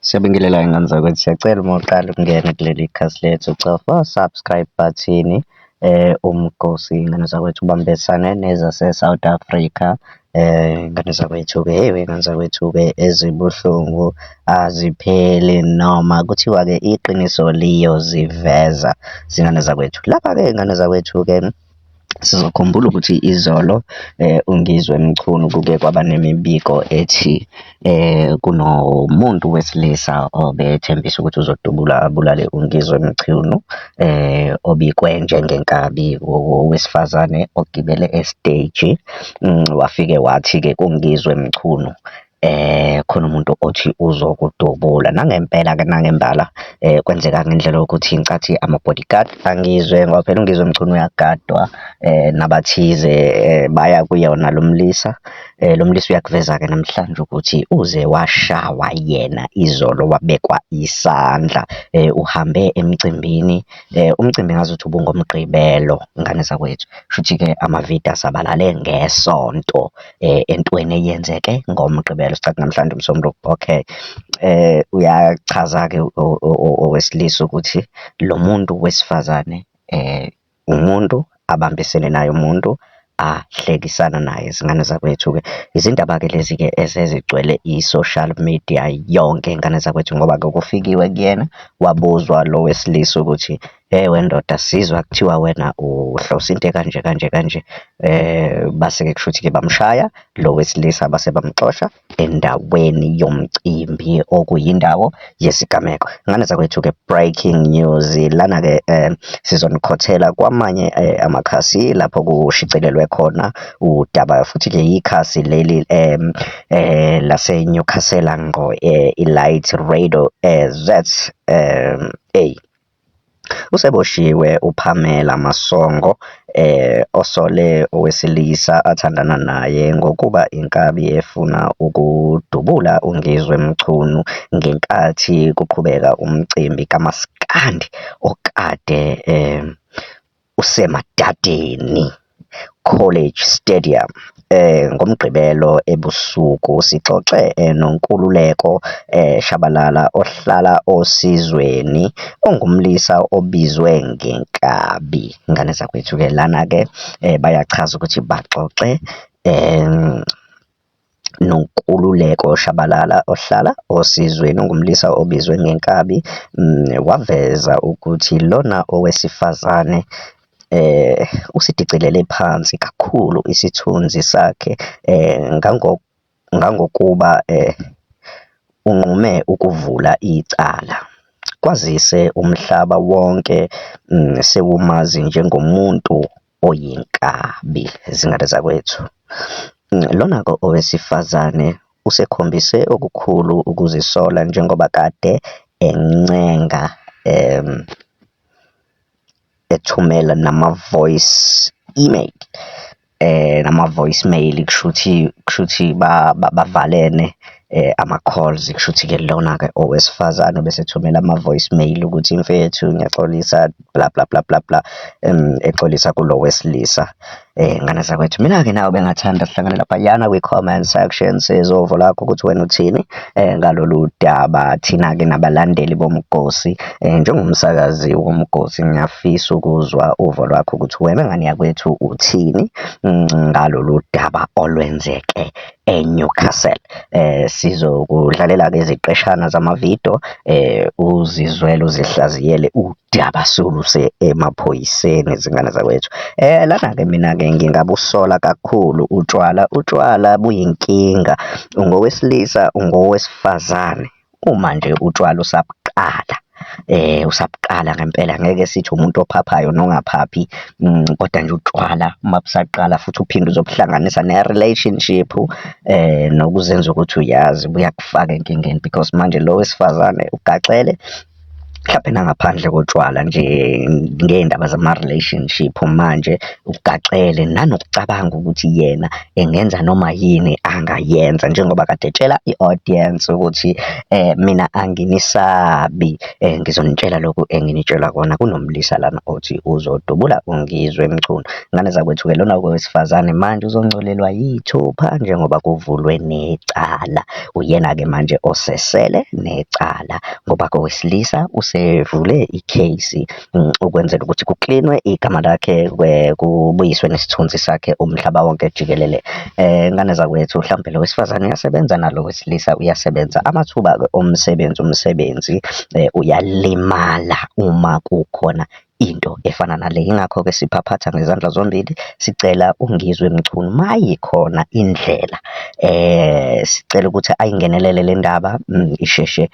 Siyabingelela y'ngane zakwethu, siyacela uma uqala ukungena kuleli khasi lethu, cofa u-subscribe button-i. Umgosi iy'ngane zakwethu ubambisane nezase-South Africa. Iy'ngane zakwethu-ke, ewe y'ngane zakwethu-ke ezibuhlungu azipheli noma kuthiwa-ke iqiniso liyoziveza zingane zakwethu. Lapha-ke y'ngane zakwethu-ke sizokhumbula ukuthi izolo uNgizwe Mchunu kuke kwaba nemibiko ethi kunomuntu wesilisa obethembisa ukuthi uzodubula abulale uNgizwe Mchunu, obikwe njengenkabi owesifazane ogibele esiteji, wafike wathi-ke kuNgizwe Mchunu, khona umuntu othi uzokudubula. Nangempela-ke nangembala kwenzeka ngendlela yokuthi ngicathi ama-bodyguard kaNgizwe, ngoba phela uNgizwe Mchunu uyagadwa, nabathize baya kuyona lo mlisa. Lo mlisa uyakuveza-ke namhlanje ukuthi uze washawa yena izolo, wabekwa isandla. Uhambe emcimbini, umcimbi ngazuthi ubungoMgqibelo ngane zakwethu, kushuthi-ke amavidiyo asabalale ngeSonto entweni eyenzeke ngoMgqibelo, sicathi namhlanje uMsombuluko, okay. Uyachaza-ke owesilisa ukuthi lo muntu wesifazane umuntu abambisene naye, umuntu ahlekisana naye zingane zakwethu-ke. Izindaba-ke lezi-ke esezigcwele i-social media yonke y'ngane zakwethu ngoba-ke kufikiwe kuyena, wabuzwa lo wesilisa ukuthi, hhe wendoda, sizwa kuthiwa wena uhlose into ekanje kanje kanje. Base-ke kushuthi-ke bamshaya lo wesilisa base bamxosha endaweni yomcimbi okuyindawo yesigameko. Ngane zakwethu-ke breaking news, lana-ke sizonikhothela kwamanye amakhasi lapho kushicilelwe khona udaba, futhi-ke ikhasi leli lase-Newcastle ngqo, i-Light Radio Z A. Useboshiwe uPamela Masango osole owesilisa athandana naye ngokuba inkabi efuna ukudubula uNgizwe Mchunu ngenkathi kuqhubeka umcimbi kamaskandi okade useMadadeni College Stadium ngoMgqibelo ebusuku. Sixoxe noNkululeko Shabalala ohlala Osizweni ongumlisa obizwe ngenkabi. Ngane zakwethu-ke lana-ke bayachaza ukuthi baxoxe Nonkululeko Shabalala ohlala Osizweni ongumlisa obizwe ngenkabi, waveza ukuthi lona owesifazane usidicilele phansi kakhulu isithunzi sakhe ngangokuba unqume ukuvula icala. Kwazise umhlaba wonke sewumazi njengomuntu oyinkabi zingane zakwethu. Lona-ke owesifazane usekhombise okukhulu ukuzisola njengoba kade encenga ethumela nama-voice email, nama-voicemail kushuthi, kushuthi bavalene ama-calls, kushuthi-ke lona-ke owesifazane ubesethumela ama-voicemail ukuthi mfethu ngiyaxolisa bla bla bla bla bla, exolisa kulo wesilisa. Ngane zakwethu, mina-ke nawe bengingathanda sihlangane laphayana kwi-comment section, sizwe uvo lwakho ukuthi wena uthini ngalolu daba. Thina-ke nabalandeli bomgosi, njengomsakazi womgosi ngiyafisa ukuzwa uvo lwakho ukuthi wena ngane yakwethu uthini ngalolu daba olwenzeke eNewcastle. Sizokudlalela-ke iziqeshana zamavidiyo uzizwele, uzihlaziyele udaba soluse emaphoyiseni zingane zakwethu. Lana-ke mina-ke ngingabusola kakhulu utshwala, utshwala buyinkinga, ungowesilisa, ungowesifazane, uma nje utshwala usabuqala, usabuqala ngempela ngeke sithi umuntu ophaphayo nongaphaphi, kodwa nje utshwala uma busaqala futhi uphinde uzobuhlanganisa ne-relationship, nokuzenza ukuthi uyazi buyakufaka enkingeni because manje lo wesifazane ugaxele. Mhlampe nangaphandle kotshwala nje ngey'ndaba zama-relationship manje ugaxele, nanokucabanga ukuthi yena engenza noma yini angayenza, njengoba kade etshela i-audience ukuthi mina anginisabi, ngizonitshela lokhu enginitshela kona, kunomlisa lana othi uzodubula uNgizwe Mchunu. Ngane zakwethu-ke lona-ke owesifazane manje uzongcolelwa yithupha njengoba kuvulwe necala. Uyena-ke manje osesele necala ngoba kowesilisa usevule i-case ukwenzela ukuthi kuklinwe igama lakhe, kubuyiswe nesithunzi sakhe umhlaba wonke jikelele. Ngane zakwethu, hlampe lo wesifazane uyasebenza nalo wesilisa uyasebenza. Amathuba-ke omsebenzi, umsebenzi uyalimala uma kukhona into efana nale. Yingakho-ke siphaphatha ngezandla zombili, sicela uNgizwe Mchunu mayikhona indlela sicela ukuthi ayingenelele le ndaba isheshe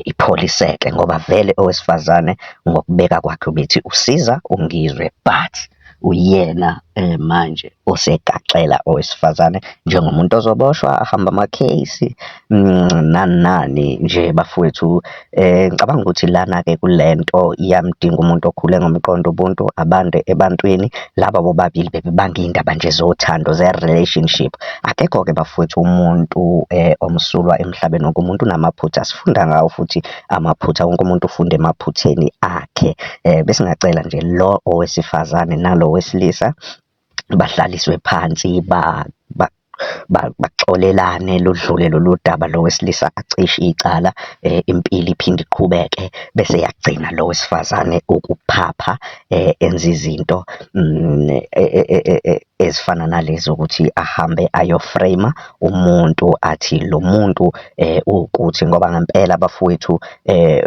ipholiseke ngoba vele owesifazane ngokubeka kwakhe ubethi usiza uNgizwe but uyena manje osegaxela owesifazane njengomuntu ozoboshwa ahambe ama-case nani nani nje bafowethu. Ngicabanga ukuthi lana-ke kule nto iyamdinga umuntu okhule ngomqondo ubuntu abande ebantwini. Laba bobabili bebebanga iy'ndaba nje zothando ze-relationship. Akekho-ke bafowethu umuntu omsulwa emhlabeni, wonke umuntu unamaphutha, sifunda ngawo futhi amaphutha, wonke umuntu ufunda emaphutheni akhe. Besingacela nje lo owesifazane nalo wesilisa bahlaliswe phansi baxolelane ludlule lolu daba, lo wesilisa acishe icala impilo iphinde iqhubeke bese eyagcina lo wesifazane ukuphapha enza izinto ezifana nalezi zokuthi ahambe ayo-frame-a umuntu athi lo muntu uwukuthi ngoba ngempela bafowethu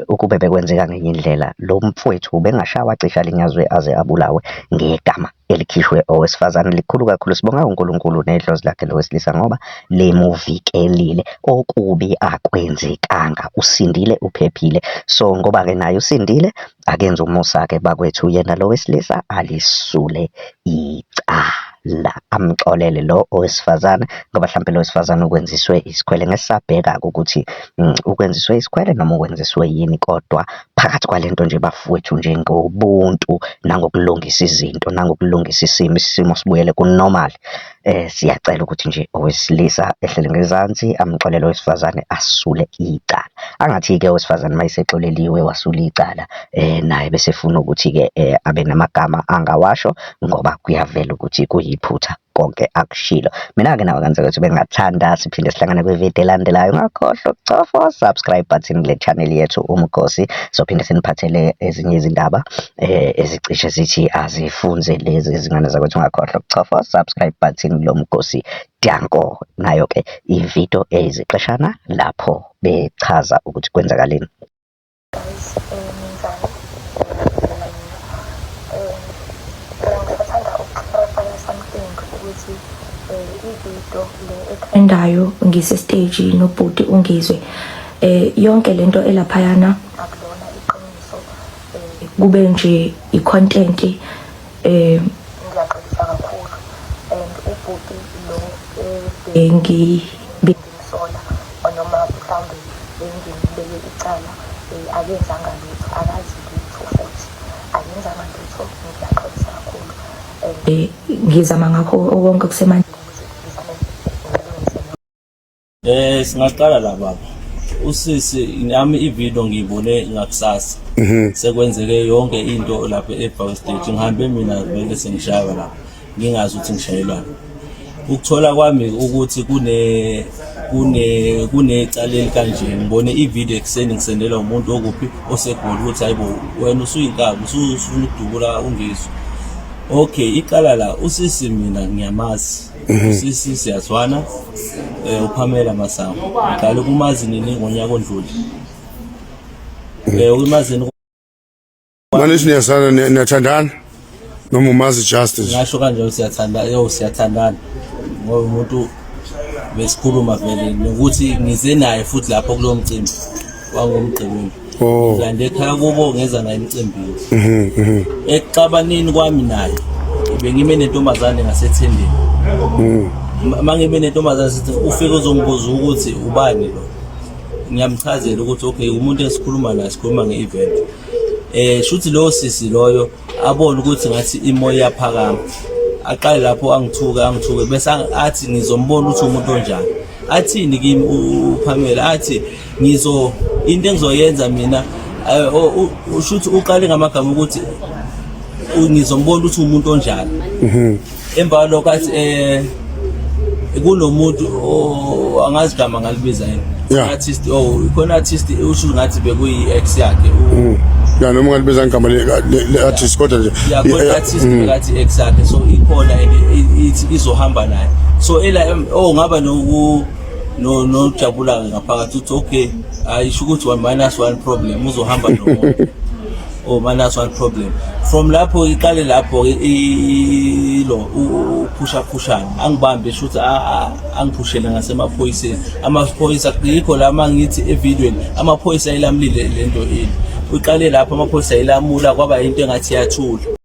ukube bekwenzeka ngenye indlela lo mfowethu ubengashawa acishe alinyazwe aze abulawe ngegama elikhishwe owesifazane likhulu kakhulu. Sibonga uNkulunkulu nedlozi lakhe lo wesilisa ngoba limuvikelile. Okubi akwenzekanga, usindile uphephile. So ngoba-ke naye usindile, akenze umusa-ke bakwethu yena lo wesilisa alisule icala, amxolele lo owesifazane ngoba hlampe lo wesifazane ukwenziswe isikhwele. Ngesisabheka-ke ukuthi ukwenziswe isikhwele noma ukwenziswe yini kodwa phakathi kwale nto nje bafowethu nje ngobuntu nangokulungisa izinto nangokulungisa isimo, isimo sibuyele ku-normal. Siyacela ukuthi nje owesilisa ehlele ngezansi amxolele owesifazane asule icala. Angathi-ke owesifazane uma esexoleliwe wasula icala naye bese efuna ukuthi-ke abe namagama angawasho ngoba kuyavela ukuthi kuyiphutha konke akushilo. Mina-ke nawe kanzeka bengathanda siphinde sihlangane kwividiyo elandelayo. Ungakhohlwa ukucofa subscribe button kule channel yethu Umgosi. Sophinde siniphathele ezinye izindaba ezicishe zithi azifunze lezi izingane zakwethu. Ungakhohlwa ukucofa subscribe button lo Mgosi. Danko. Nayo-ke ividiyo eyiziqeshana lapho bechaza ukuthi kwenzakaleni. Guys, ninjani? Ngiyaphila mina. Ngisathanda uku-clarify something ukuthi i-video le etrendayo ngise-stage nobhuti uNgizwe yonke lento elaphayana akulona iqiniso kube nje i-content ngiyaxolisa kakhulu and ubhuti lo bengimsola noma mhlawumbe bengimbeke icala akenzanga lutho akazi lutho futhi akenzanga lutho ngiyaxolisa kakhulu and ngizama ngakho konke okusemandleni ukuthi ngizame ngilungise. Singaqala la baba. Usisi nami ivideo ngiyibone ngakusasa. Sekwenzeke yonke into lapha eBow Stage. Ngihambe mina vele sengishaywa lapha. Ngingazi ukuthi ngishayelwani. Ukuthola kwami ukuthi kune kune kunecala elikanje ngibone ivideo ekuseni ngisendelwa umuntu okuphi oseGoli ukuthi hayibo wena usuyinkabi usufuna ukudubula uNgizwe. Okay, icala la usisi mina ngiyamazi. Usisi siyazwana uPamela Masango. Ngiqale ukumazi nini ngonyaka ondlule. Umazi nini? Manje niyazana niyathandana noma umazi just nje? Ngasho kanjalo siyathanda, yo siyathandana. Ngoba umuntu besikhuluma vele nokuthi ngize naye futhi lapho kulowo mcimbi wangoMgqibelo. Oh. Ngilande ekhaya kubo ngeza naye emcimbini. Ekuxabaneni kwami naye bengime nentombazane ngasethendeni. Mangime nentombazane sithi ufike uzongibuza ukuthi ubani lo. Ngiyamchazela ukuthi okay, umuntu esikhuluma naye, sikhuluma nge-event. Shuthi lowo sisi loyo abone ukuthi ngathi imoya iyaphakama, aqale lapho angithuke, angithuke, bese athi ngizombona ukuthi umuntu onjani. Athini kimi uPamela? Athi ngizo into engizoyenza mina, ushuthi uqale ngamagama ukuthi ngizombona ukuthi umuntu onjani. Emva kwalokho athi kunomuntu angazi igama ngalibiza yini, artist, oh, khona artist, usho ngathi bekuyi ex yakhe. Ya, noma ungalibiza ngegama le-artist, kodwa nje Ya, khona artist bekathi ex yakhe, so ikhona and ithi izohamba naye, so ela oh ngaba noku no nojabula ngaphakathi uthi okay, ayisho ukuthi one minus one problem, uzohamba nomuntu oh minus one problem. From lapho iqale lapho ilo uphusha phushana, angibambe, shuthi angiphushele ngasemaphoyiseni. Amaphoyisa yikho la mangithi evidweni amaphoyisa ayilamlile lento ini. Uqale lapho amaphoyisa ayilamula, kwaba into engathi iyathula.